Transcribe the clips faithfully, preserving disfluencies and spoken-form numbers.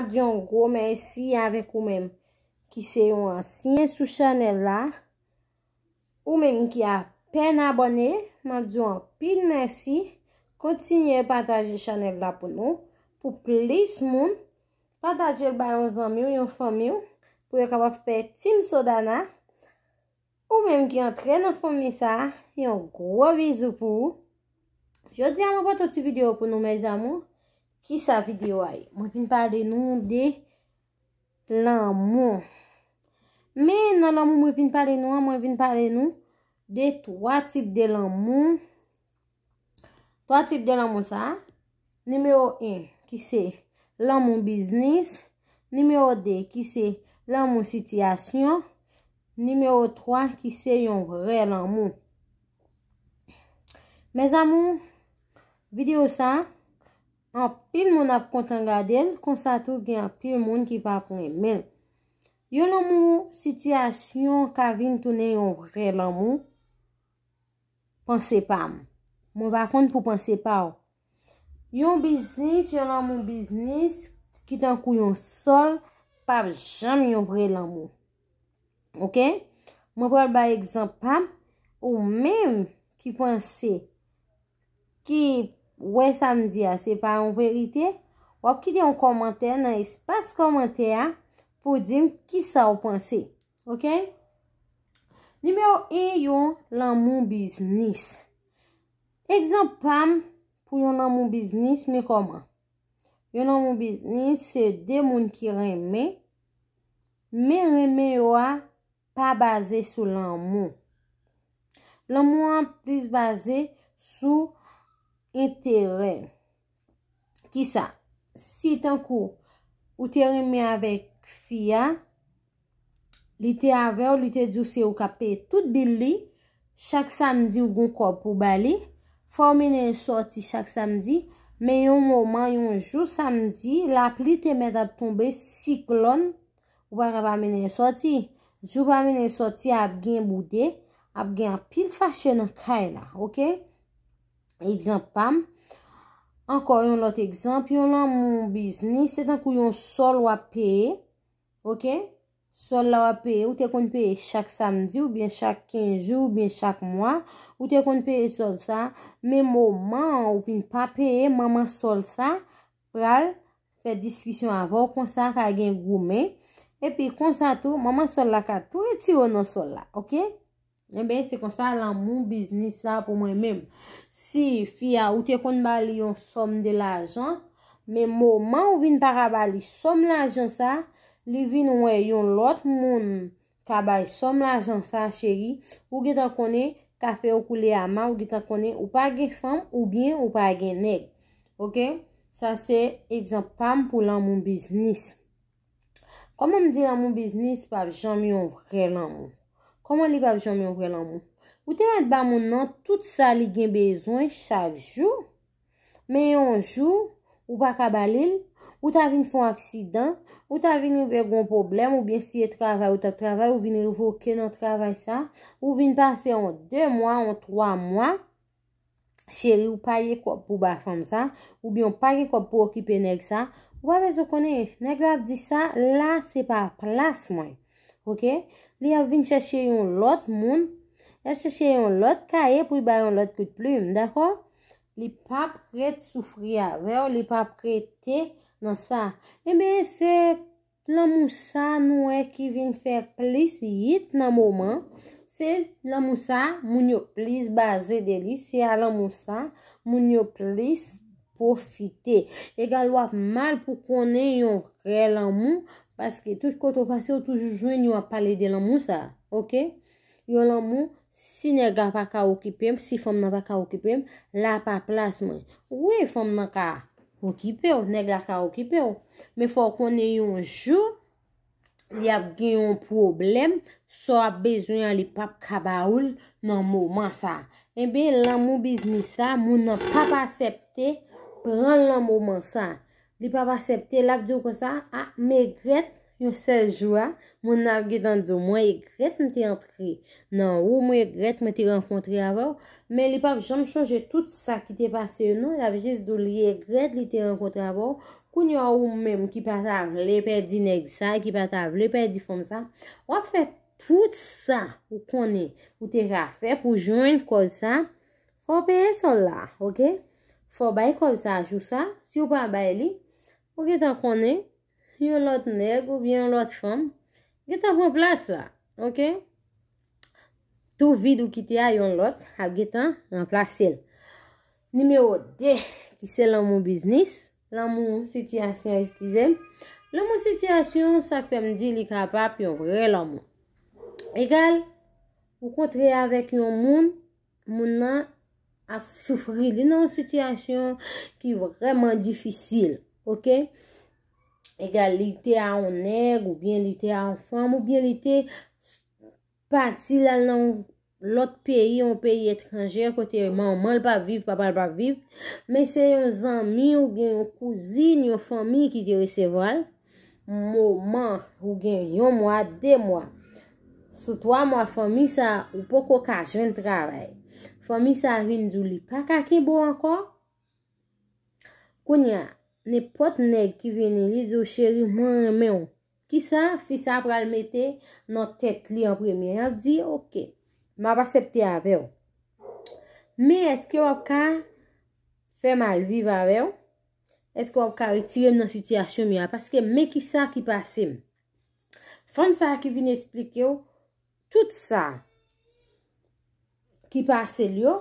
di yon gwo mèsi avèk ou menm ki se yon ansyen sou chanèl la. Ou menm ki apèn abòne, m ap di w anpil mèsi. Kontinye pataje chanèl la pou nou, pou plis moun. Pataje l bay yon zanmi w, yon fanmi w, pou yo kapab fè Team Sodana. Ou menm ki antre nan fanmi sa, yon gwo bizou pou ou. Jodi a, mwen pote yon ti videyo pou nou, mes amours. Kisa videyo a ye? Mwen vin pale nou de lanmou. Men nan lanmou mwen vin pale nou an, mwen vin pale nou de twa tip de lanmou. Twa tip de lanmou sa. Nimewo en, ki se lanmou biznis. Nimewo de, ki se lanmou sitiyasyon. Nimewo twa, ki se yon vrè lanmou. Mes amours, videyo sa, anpil moun ap kontan gade l, konsa tou gen anpil moun ki p ap renmen l. Yon lanmou sitiyasyon ka vin tounen yon vrè lanmou. Panse pa m. Mwen pa konn pou panse pa w. Yon biznis, yon lanmou biznis ki tankou yon sòl, p ap janm yon vrè lanmou. Oke? Mwen pral bay egzanp pa m, ou menm ki panse, ki wè sa m di a se pa yon verite, w ap kite yon kòmantè nan espas kòmantè a pou di m kisa w panse. Oke? Nimewo en, yon lanmou biznis. Egzanp pa m pou yon lanmou biznis, men kòman? Yon lanmou biznis se de moun ki renmen, men renmen yo a pa baze sou lanmou. Lanmou an plis baze sou enterè. Kisa? Si tankou ou te renmen avèk fi a, li te avè w, li te di w se ou k ap peye tout bil li, chak samdi ou gon kòb pou ba li, fò w mennen l sòti chak samdi, men yon moman, yon jou samdi, lapli te mèt ap tonbe, siklòn, ou pa ka pa mennen l sòti. Jou pa mennen l sòti, ap gen boude, ap gen anpil fache nan kay la, oke? Egzanp pa m. Ankò yon lòt egzanp, yon lanmou biznis, se tankou yon sòl w ap peye, oke? Sòl la w ap peye, ou te konn peye chak samdi, oubyen chak kenz jou, oubyen chak mwa, ou te konn peye sòl sa, men moman an ou vin pa peye, manman sòl sa pral fè diskisyon avè w, konsa ka gen goumen, epi konsa tou, manman sòl la ka tou retire w nan sòl la, oke? Enben, se konsa lanmou biznis la pou mwen menm. Si fi a, ou te konn ba li yon sòm de lajan, men moman ou vin pa ka ba li sòm lajan sa, li vin wè yon lòt moun ka bay sòm lajan sa, cheri, ou gentan konnen kafe w koule ama, ou gentan konnen ou pa gen fanm oubyen ou pa gen nèg. Oke? Sa se egzanp pa m pou lanmou biznis. Kòman m di lanmou biznis p ap janm yon vrè lanmou? Kòman li p ap janm yon vrè lanmou? Ou te mèt ba moun nan tout sa li gen bezwen chak jou, men yon jou, ou pa ka ba li l, ou ta vin fè yon aksidan, ou ta vin rive gon pwoblèm, oubyen si e travay ou t ap travay, ou vin revoke nan travay sa, ou vin pase yon de mwa, yon twa mwa, cheri, ou pa gen kòb pou ba fanm sa, oubyen ou pa gen kòb pou okipe nèg sa, ou pa bezwen konnen, nèg la ap di sa, la se pa plas mwen. Oke? Li ap vin chèche yon lòt moun, li ap chèche yon lòt kaye pou l ba yon lòt kout plim, dakò? Li p ap ret soufri avè w, li p ap rete nan sa. Enben, se lanmou sa nou wè ki vin fè plis yit nan moman. Se lanmou sa moun yo plis baze de li, se a lanmou sa moun yo plis pwofite. Egal w ap mal pou konnen yon vrè lanmou, paske tout kote w pase, w toujou jwenn yo ap pale de lanmou sa, oke? Yon lanmou, si nèg la pa ka okipe m, si fanm nan pa ka okipe m, la pa plas mwen. Wi, fanm nan ka okipe w, nèg la ka okipe w. Men fò w konnen yon jou, li ap gen yon pwoblèm, sa w ap bezwen an, li p ap ka ba ou l nan moman sa. Enben, lanmou biznis la, moun nan p ap aksepte pran l nan moman sa. Li p ap aksepte, l ap di w konsa, a, m egrèt yon sèl jou a, moun nan ap gentan di w, mwen egrèt m te antre nan ou, mwen egrèt mwen te rankontre avè w, men li p ap janm chonje tout sa ki te pase yo non, l ap jis di w li egrèt li te rankontre avè w, Kounye a ou menm ki pa ta vle pèdi nèg sa, ki pa ta vle pèdi fanm sa, w ap fè tout sa ou konnen ou te ka fè pou jwenn kòb sa, fò w peye sòl la, oke? Fò w bay kòb sa jou sa, si w pa bay li, ou gentan konnen yon lòt nèg oubyen yon lòt fanm gentan pran plas la, oke? Tou vid ou kite a, yon lòt ap gentan ranplase l. Nimewo de, ki se lanmou biznis, lanmou sitiyasyon, eskize m. Lanmou sitiyasyon, sa k fè m di li kapab yon vrè lanmou. Egal, ou kontre avèk yon moun, moun nan ap soufri, li nan yon sitiyasyon ki vrèman difisil, oke? Egal, li te a yon nèg, oubyen li te a yon fanm, oubyen li te pati l al nan yon lòt peyi, yon peyi etranje, kote manman l p ap viv, papa l p ap viv, men se yon zanmi oubyen yon kouzin, yon fanmi ki te resevwa l. Moman ou gen yon mwa, de mwa, sou twa mwa, fanmi sa ou poko ka jwenn travay. Fanmi sa vin di w li pa ka kenbe w ankò. Kounye a, nenpòt nèg ki vini, li di w, "Cheri, mwen renmen w." Kisa fi sa pral mete nan tèt li an premye? L ap di, "Oke, m ap aksepte avè w." Men èske w ap ka fè m al viv avè w? Èske w ap ka retire m nan sitiyasyon m yo a? Paske men kisa ki pase m. Fanm sa ki vin esplike w tout sa ki pase l yo,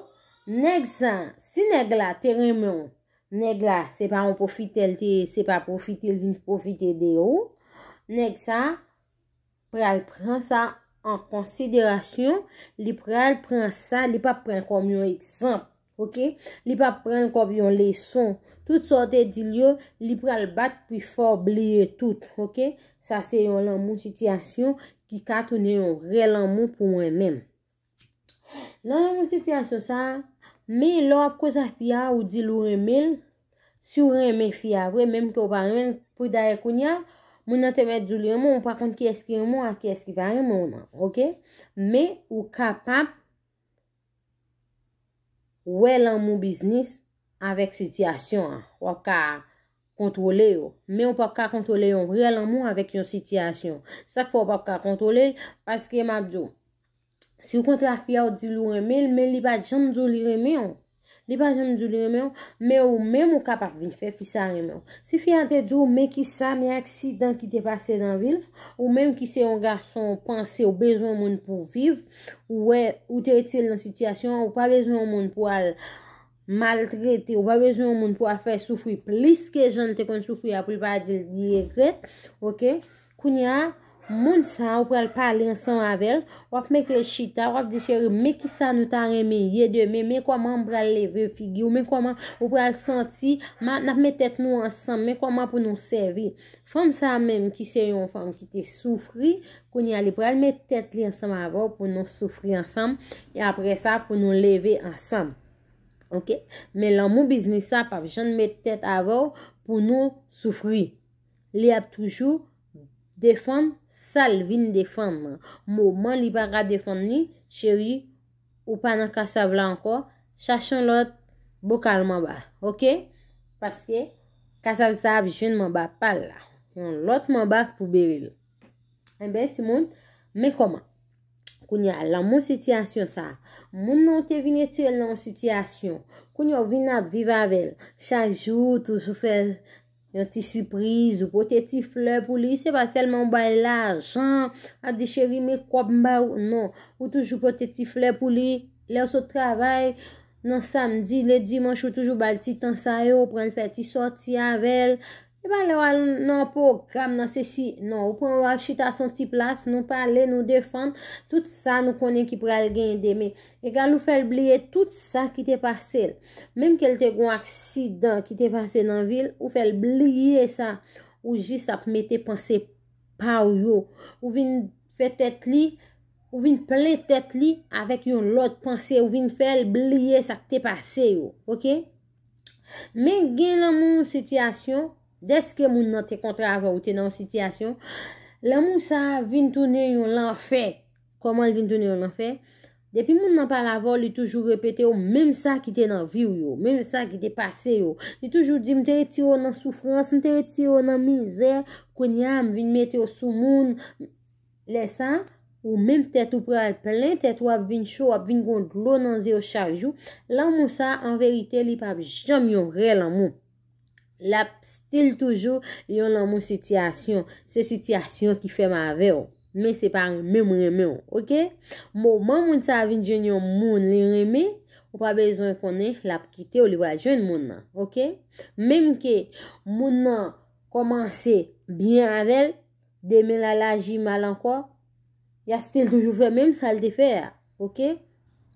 nèg sa, si nèg la te renmen w, nèg la, se pa yon pwofitè l te ye, se pa pwofite l vin pwofite de ou, nèg sa pral pran sa an konsiderasyon, li pral pran sa, li p ap pran l kòm yon egzanp, oke? Li p ap pran l kòm yon leson. Tout sa w te di l yo, li pral bat pou l fè w bliye tout, oke? Sa se yon lanmou sitiyasyon ki ka tounen yon vrè lanmou pou mwen menm. Nan lanmou sitiyasyon sa a, men lè w ap koze ak fi a, ou di l ou renmen l, si w renmen fi a vre, menm ke w pa renmen l, pou dayè kounye a, moun nan te mèt di w li renmen w, ou pa konn kiyès ki renmen w ak kiyès ki pa renmen w nan, oke? Men ou kapab wè lanmou biznis avèk sitiyasyon an. W ap ka kontwole yo. Men w p ap ka kontwole yon vrè lanmou avèk yon sitiyasyon. Sa k fè w p ap ka kontwole l, paske m ap di w, si w kontre ak fi a, w di l ou renmen l, men li pa t janm di w li renmen w. Li pa janm di w li renmen w, men ou menm ou kapab vin fè fi sa renmen w. Si fi a te di w, men kisa, men aksidan ki te pase nan vi l, ou menm ki se yon gason, w panse w bezwen yon moun pou viv, ou wè, ou te retire l nan sitiyasyon an, ou pa bezwen yon moun pou al maltrete, ou pa bezwen yon moun pou al fè soufri plis ke jan l te konn soufri a, pou l pa di l li regrèt, oke? Kounye a, moun sa a, ou pral pale ansanm avè l, w ap mete l chita, w ap di, "Cheri, men kisa nou ta renmen ye demen, men kòman m pral leve figi w, men kòman ou pral santi, m a, n ap met tèt nou ansanm, men kòman pou nou sèvi." Fanm sa a menm ki se yon fanm ki te soufri, kounye a li pral met tèt li ansanm avè w pou nou soufri ansanm, e apre sa pou nou leve ansanm. Oke? Men lanmou biznis sa p ap janm met tèt avè w pou nou soufri. Li ap toujou defann sa l vin defann nan. Moman li pa ka defann li, cheri, ou pa nan kasav la ankò, chache yon lòt bokal manba, oke? Paske kasav sa ap jwenn manba pa l la. Yon lòt manba pou bere l. Enben, timoun, men kòman. Kounye a, lanmou sitiyasyon sa a. Moun nan ou te vin retire l nan yon sitiyasyon. Kounye a, ou vin ap viv avè l. Chak jou, ou toujou fè yon ti sipriz, ou pote ti flè pou li. Se pa sèlman ou bay lajan, ap di, "Cheri, men kòb m ba ou." Non, ou toujou pote ti flè pou li. Lè w sot travay, nan samdi, le dimanch, ou toujou ba l ti tan sa yo, ou pran l fè ti sòti avè l. E pa lè w al nan pwogram, nan sesi, non, ou pran w al chita sou yon ti plas, nou pale, nou defann tout sa nou konnen ki pral genyen demen. Egal, ou fè l bliye tout sa ki te pase l. Menm ke l te gen yon aksidan ki te pase nan vi l, ou fè l bliye sa. Ou jis ap mete panse pa w yo. Ou vin fè tèt li, ou vin plen tèt li avèk yon lòt panse, ou vin fè l bliye sa k te pase yo, oke? Men gen lanmou sitiyasyon, dèske moun nan te kontre avè w, ou te nan yon sitiyasyon, lanmou sa a vin tounen yon lanfè. Kòman l vin tounen yon lanfè? Depi moun nan pale avè w, li toujou repete w menm sa ki te nan vi w yo, menm sa ki te pase yo. Li toujou di, "M te retire w nan soufrans, m te retire w nan mizè, kounye a m vin mete w sou moun." Lè sa, ou menm tèt ou pral plen, tèt ou ap vin cho, w ap vin gon dlo nan zye w chak jou. Lanmou sa, an verite, li p ap janm yon vrè lanmou. L ap still toujou yon lanmou sitiyasyon. Se sitiyasyon ki fè m avè w. Men se pa renmen m renmen w, oke? Moman moun sa a vin jwenn yon moun li renmen, ou pa bezwen konnen l ap kite w, li pral jwenn moun nan, oke? Menm ke moun nan kòmanse byen avè l, demen l al aji mal ankò, y a still toujou fè menm sa l te fè a, oke?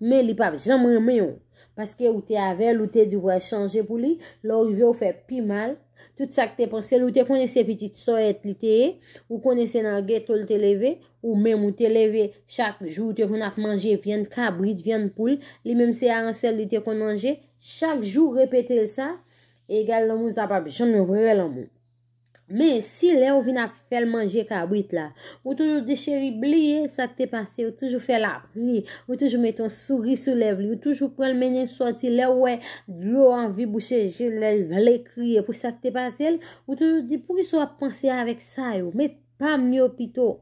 Men li p ap janm renmen w. Paske ou te avè l, ou te di w pral chanje pou li, lè w rive w fè pi mal. Tout sa k te panse l, ou te konnen se pitit sòyèt li te ye, ou konnen se nan geto l te leve, ou menm ou te leve, chak jou ou te konn ap manje vyann kabrit, vyann poul, li menm se aransèl li te konn manje, chak jou repete l sa, egal lanmou sa p ap janm yon vrè lanmou. Men si lè ou vin ap fè l manje kabrit la, ou toujou di cheri bliye sa k te pase, ou toujou fè l ap ri, ou toujou mete yon souri sou lèv li, ou toujou pran l mennen sòti, lè ou wè dlo anvi bouche je l, lè l vle kriye pou sa k te pase l, ou toujou di poukisa w ap panse avèk sa yo, met pa m yo pito.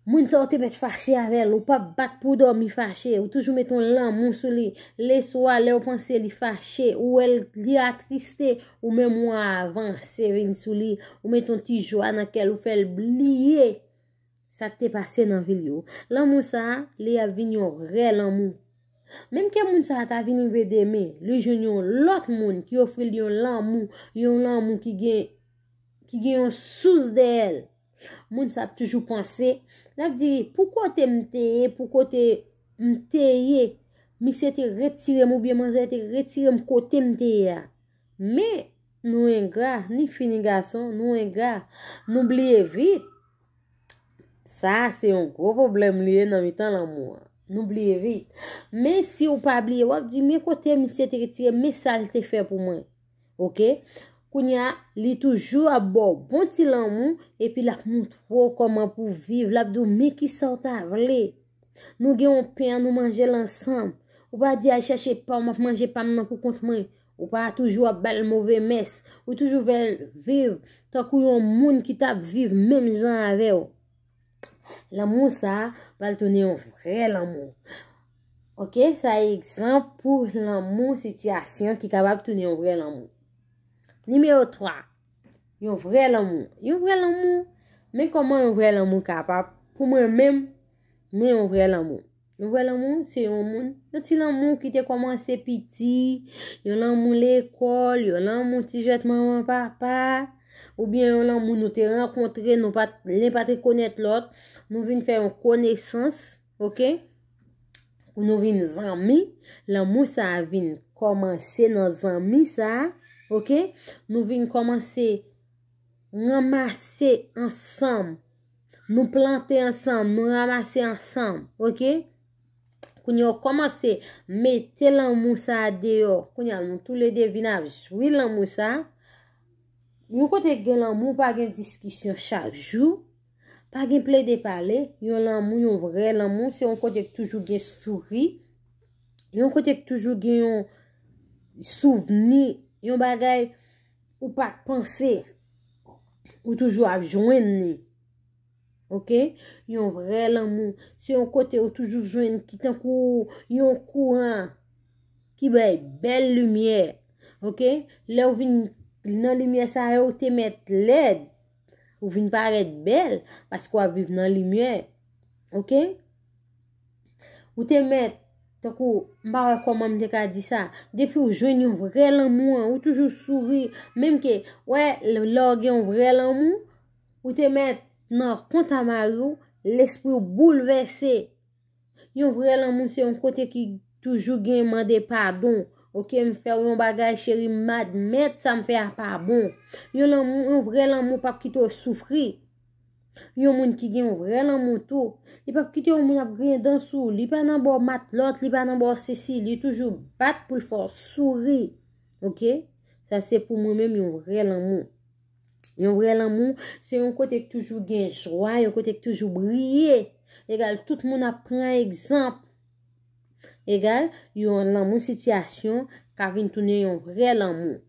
Moun sa ou te mèt fache avè l, ou p ap bat pou w dòmi fache, ou toujou met yon lanmou sou li. Leswa, lè w panse li fache, ou wè l, li atriste, ou menm ou avanse vin sou li, ou met yon ti jwa nan kè l, ou fè l bliye sa k te pase nan vi l yo. Lanmou sa a, li ap vin yon vrè lanmou. Menm ke moun sa a ta vin rive demen, li jwenn yon lòt moun ki ofri l yon lanmou, yon lanmou ki gen, ki gen yon sous dèyè l. Moun sa ap toujou panse, l ap di, pou kote m te ye, pou kote m te ye, misye te retire m oubyen manzè te retire m kote m te ye a. Men, nou engra, ni fi ni gason, nou engra, nou bliye vit. Sa se yon gwo pwoblèm li ye nan mitan lanmou an. Nou bliye vit. Men si w pa bliye, w ap di, men kote misye te retire m, men sa l te fè pou mwen. Oke? Kounye a, li toujou ap ba w bon ti lanmou, epi l ap montre w kòman pou w viv. L ap di w, men kisa w ta vle. Nou gen yon pen an, nou manje l ansanm. Ou pa di al chache pa w, m ap manje pa m nan pou kont mwen. Ou pa toujou ap ba l move mès. Ou toujou fè l viv tankou yon moun ki t ap viv menm jan avè w. Lanmou sa a pral tounen yon vrè lanmou. Oke, sa e egzanp pou lanmou sitiyasyon ki kapab tounen yon vrè lanmou. Nimewo twa, yon vrè lanmou. Yon vrè lanmou. Men kòman yon vrè lanmou kapab, pou mwen menm, men yon vrè lanmou. Yon vrè lanmou, se yon moun, yon ti lanmou ki te kòmanse piti, yon lanmou lekòl, yon lanmou ti jwèt manman papa, oubyen yon lanmou nou te rankontre, nou pa t, len pa t rekonèt lòt, nou vin fè yon konesans, oke? Pou nou vin zanmi, lanmou sa a vin kòmanse nan zanmi sa a, oke? Nou vin kòmanse ranmase ansanm. Nou plante ansanm, nou ranmase ansanm, oke? Kounye a w kòmanse mete lanmou sa a deyò. Kounye a nou toulede vin ap jwi lanmou sa a. Yon kote k gen lanmou, pa gen diskisyon chak jou. Pa gen plede pale. Yon lanmou, yon vrè lanmou, se yon kote k toujou gen souri. Yon kote k toujou gen yon souvni, yon bagay ou pa t panse. Ou toujou ap jwenn li. Oke? Yon vrè lanmou. Se yon kote ou toujou jwenn ki tankou yon kouran ki bay bèl limyè. Oke? Lè ou vin nan limyè sa yo, ou te mèt lèd. Ou vin parèt bèl paske w ap viv nan limyè. Oke? Ou te mèt, tankou, m pa wè kòman m te ka di sa. Depi ou jwenn yon vrè lanmou an, ou toujou souri. Menm ke, wè, lè w gen yon vrè lanmou, ou te mèt nan kont a mari w, lespri w boulvèse. Yon vrè lanmou se yon kote ki toujou gen mande padon. Oke, m fè w yon bagay, cheri, m admèt sa m fè a pa bon. Yon lanmou, yon vrè lanmou p ap kite w soufri. Yon moun ki gen yon vrè lanmou tou, li p ap kite yon moun ap griyen dan sou ou. Li pa nan bò matlòt, li pa nan bò sesi, li toujou bat pou l fè w souri. Oke? Sa se pou mwen menm yon vrè lanmou. Yon vrè lanmou, se yon kote k toujou gen jwa, yon kote k toujou briye. Egal, tout moun ap pran egzanp. egal yon lanmou sitiyasyon ka vin tounen yon vrè lanmou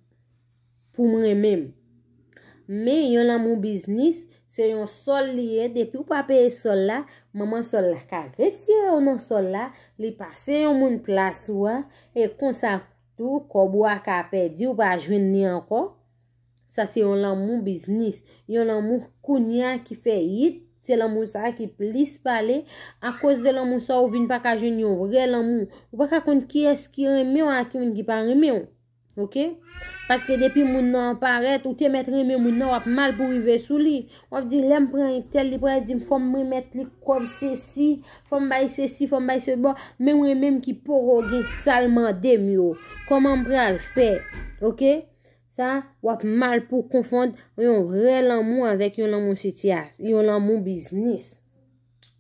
pou mwen menm. Men yon lanmou biznis, se yon sòl li ye. Depi w pa peye sòl la, manman sòl la ka retire w nan sòl la, li pase yon moun plas ou a, e konsa tou, kòb ou a ka pèdi, ou pa jwenn li ankò. Sa se yon lanmou biznis, yon lanmou kounye a ki fè yit, se lanmou sa a ki plis pale. Akoz de lanmou sa, ou vin pa ka jwenn yon vrè lanmou. Ou pa ka konn kiyès ki renmen w ak ki moun ki pa renmen w. Oke? Paske depi moun nan parèt, ou te mèt renmen moun nan, w ap mal pou rive sou li. W ap di, lè m pran entèl, li pral di m fò m remèt li kòb sesi, fò m bay sesi, fò m bay se bò. Men mwen menm ki poko gen sa l mande m yo, kòman m pral fè? Oke? Sa, w ap mal pou konfonn yon vrè lanmou avèk yon lanmou sitiyas-, yon lanmou biznis.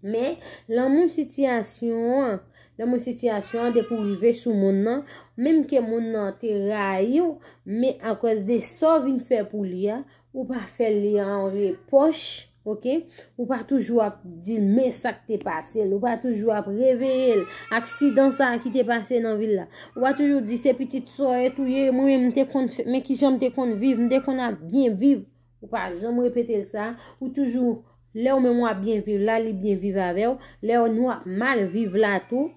Men, lanmou sitiyasyon an, lanmou sitiyasyon an, depi w rive sou moun nan, menm ke moun nan te rayi w, men akoz de sa w vin fè pou li a, ou pa fè li an repwòch, oke? Ou pa toujou ap di, men sa k te pase l, ou pa toujou ap reveye l, aksidan sa a ki te pase nan vil la. Ou pa toujou di, se pitit sa w ye tou ye, mwen menm m te konn fè, men kijan m te konn viv, m te konn ap byen viv. Ou pa janm repete l sa. Ou toujou, lè w menm w ap byen viv la, li byen viv avè w. Lè w, nou ap mal viv la tou,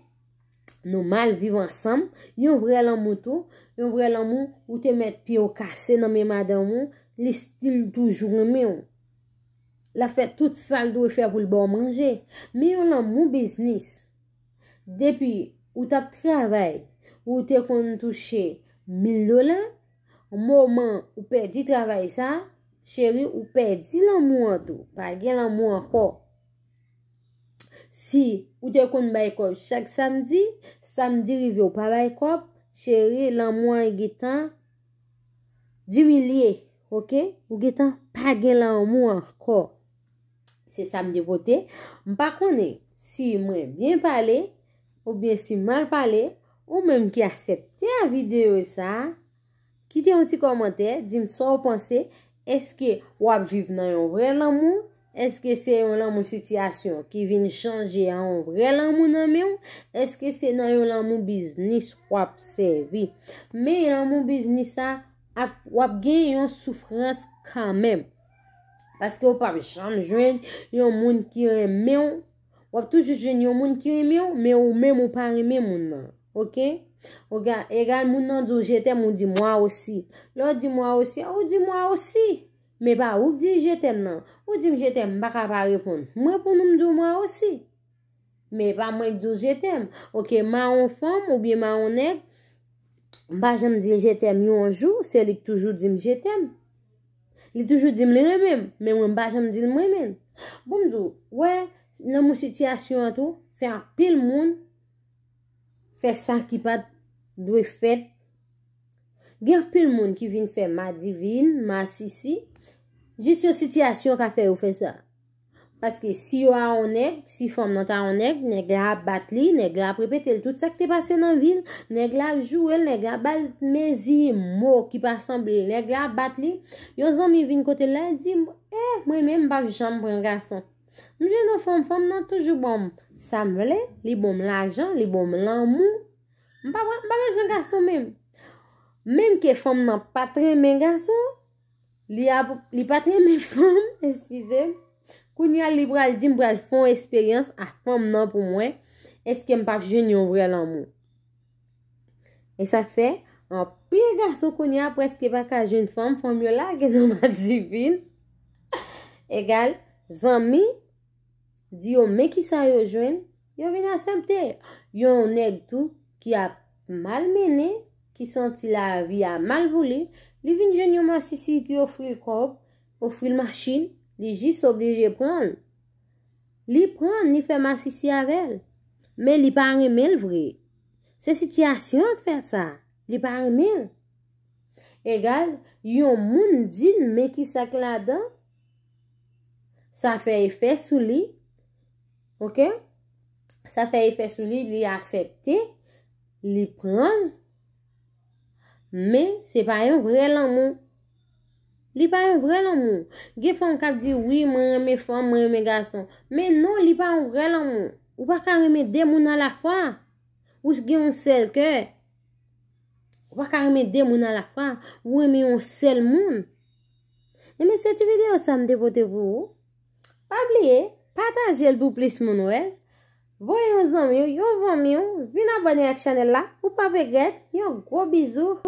nou mal viv ansanm. Yon vrè lanmou tou, yon vrè lanmou, ou te mèt pye w kase nan men madanm ou, li still toujou renmen w. L ap fè tout sa l dwe fè pou l ba w manje. Men yon lanmou biznis. Depi ou t ap travay, ou te konn touche mil dola, moman ou pèdi travay sa, cheri, ou pèdi lanmou an tou. Pa gen lanmou ankò. Si ou te konn bay kòb chak samdi, samdi rive ou pa bay kòb, cheri, lanmou an gentan dimilye, oke? Ou gentan pa gen lanmou ankò. Se sa m te pote. M pa konnen si mwen byen pale oubyen si m mal pale. Ou menm ki aksepte a videyo sa a, kite yon ti kòmantè, di m sa w panse. Èske w ap viv nan yon vrè lanmou? Èske se yon lanmou sitiyasyon ki vin chanje an yon vrè lanmou nan men w? Èske se nan yon lanmou biznis w ap sèvi? Men lanmou biznis sa, ap, w ap gen yon soufrans kanmenm. Paske w p ap janm jwenn yon moun ki renmen w. W ap toujou jwenn yon moun ki renmen w, men ou menm ou pa renmen moun nan. Oke? Ou ga-, egal moun nan di w je t'aime, ou di moi aussi. Lè w di moi aussi, ou di moi aussi. Men pa ou k di je t'aime nan. Ou di m je t'aime, m pa ka pa reponn. M reponn ou m di w moi aussi. Men pa mwen k di w je t'aime. Oke, mawon fanm oubyen mawon nèg, m pa janm di l je t'aime yon jou, se li k toujou di m je t'aime. Li toujou di m li renmen m, men mwen m pa janm di l m renmen l. Bon, m di w, wè, lanmou sitiyasyon an tou, fè anpil moun fè sa ki pa t dwe fèt. Gen anpil moun ki vin fè madivin, masisi, jis yon sitiyasyon ka fè yo fè sa. Paske si yo a yon nèg, si fanm nan ta yon nèg, nèg la ap bat li, nèg la ap repete l tout sa k te pase nan vi l, nèg la ap joure l, nèg la ap ba l mezi mo ki pa sanble l, nèg la ap bat li. Yon zanmi vin kote l la, l di, eh, mwen menm m p ap janm pran gason. M jwenn yon fanm, fanm nan toujou ban m sa m vle, li ban m lajan, li ban m lanmou. M pa, m pa bezwen gason menm. Menm ke fanm nan pa t renmen gason, li ap, li pa t renmen fanm, eskize m. Kounye a, li pral di m pral fè yon esperyans ak fanm nan pou mwen. Èske m p ap jwenn yon vrè lanmou? E sa k fè, anpil gason kounye a prèske pa ka jwenn fanm, fanm yo lage nan madivin. Egal, zanmi, di yo men kisa yo jwenn, yo vin aksepte. Yon nèg tou ki ap malmennen, ki santi lavi a mal pou li, li vin jwenn yon masisi ki ofri l kòb, ofri l machin, li jis oblije pran l. Li pran l, li fè masisi avè l. Men li pa renmen l vre. Se sitiyasyon an k fè sa. Li pa renmen l. Egal, yon moun di l men kisa k ladan, sa fè efè sou li. Oke? Sa fè efè sou li, li aksepte, li pran l. Men, se pa yon vrè lanmou. Li pa yon vrè lanmou. Gen fanm k ap di, wi, mwen renmen fanm, mwen renmen gason. Men non, li pa yon vrè lanmou. Ou pa ka renmen de moun alafwa. Ou gen yon sèl kè. Ou pa ka renmen de moun alafwa. Ou renmen yon sèl moun. Ebyen, se ti videyo sa m te pote pou ou. Pa bliye, pataje l pou plis moun wè l. Voye yon zanmi w, yon fanmi w, vin abòne ak chanèl la. Ou p ap regrèt. Yon gwo bizou.